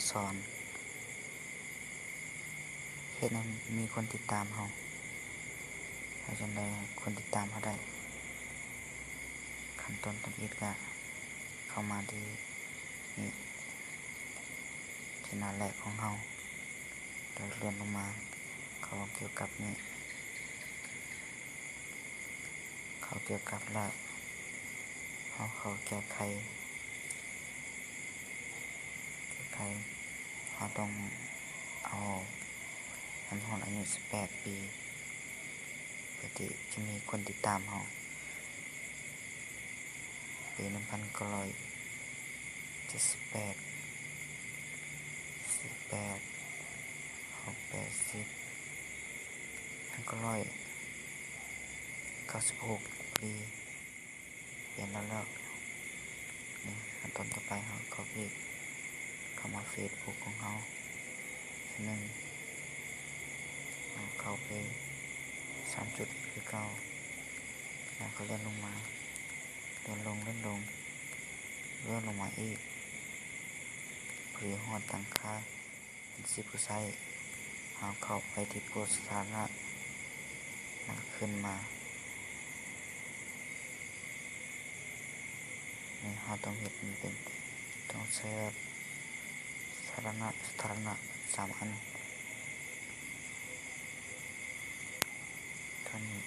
ສອນ ເຮັດໃຫ້ມີຄົນຕິດຕາມເຮົາ. ເຮັດຈັ່ງໃດໃຫ້ຄົນຕິດຕາມເຮົາໄດ້? ຂັ້ນຕົ້ນທຳອິດກະເຂົ້າມາທີ່ນີ້ ທີ່ໜ້າແລກຂອງເຮົາ ແລ້ວເລື່ອນລົງມາ ເຂົ້າກ່ຽວກັບນີ້ ເຂົ້າກ່ຽວກັບແລ້ວ ເຮົາເຂົ້າແກ້ໄຂ ແກ້ໄຂ ເຮົາຕ້ອງເອົາໃຫ້ມັນຮອດອາຍຸສິບແປດປີ ເພື່ອທີ່ຈະມີຄົນຕິດຕາມເຮົາ. ປີໜຶ່ງພັນເກົ້າຮ້ອຍເຈັດສິບແປດ ສິບແປດ ຫົກ ແປດ ສິບ ພັນເກົ້າຮ້ອຍເກົ້າສິບຫົກ ພໍດີ ປ່ຽນແລ້ວແລ້ວ. ນີ້ ຂັ້ນຕອນຕໍ່ໄປ ເຮົາກັອບປີ້ເຂົ້າມາເຟສບຸກຂອງເຮົາເທື່ອໜຶ່ງ ເຮົາເຂົ້າໄປສາມຈຸດຄືເກົ່າ ແລ້ວກໍເລື່ອນລົງມາ ເລື່ອນລົງ ເລື່ອນລົງ ເລື່ອນລົງມາອີກ ພໍດີຮອດຕັ້ງຄ່າ ບັນຊີຜູ້ໃຊ້ ເຮົາເຂົ້າໄປທີ່ໂພສສາທາລະນະ ແລ້ວກໍຂຶ້ນມາ ນີ້ເຮົາຕ້ອງເຮັດມັນເປັນ ຕ້ອງໃຊ້ແບບສາທາລະນະ ສາທາລະນະ ສາມອັນ. ເທົ່ານີ້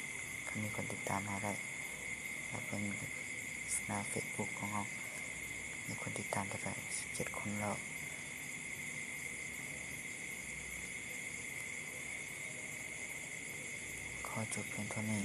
ກໍມີຄົນຕິດຕາມເຮົາໄດ້ ແລ້ວເບິ່ງໜ້າເຟສບຸກຂອງເຮົາ ມີຄົນຕິດຕາມເທົ່າໃດ? ສິບເຈັດຄົນແລ້ວ. ຂໍຈົບພຽງເທົ່ານີ້.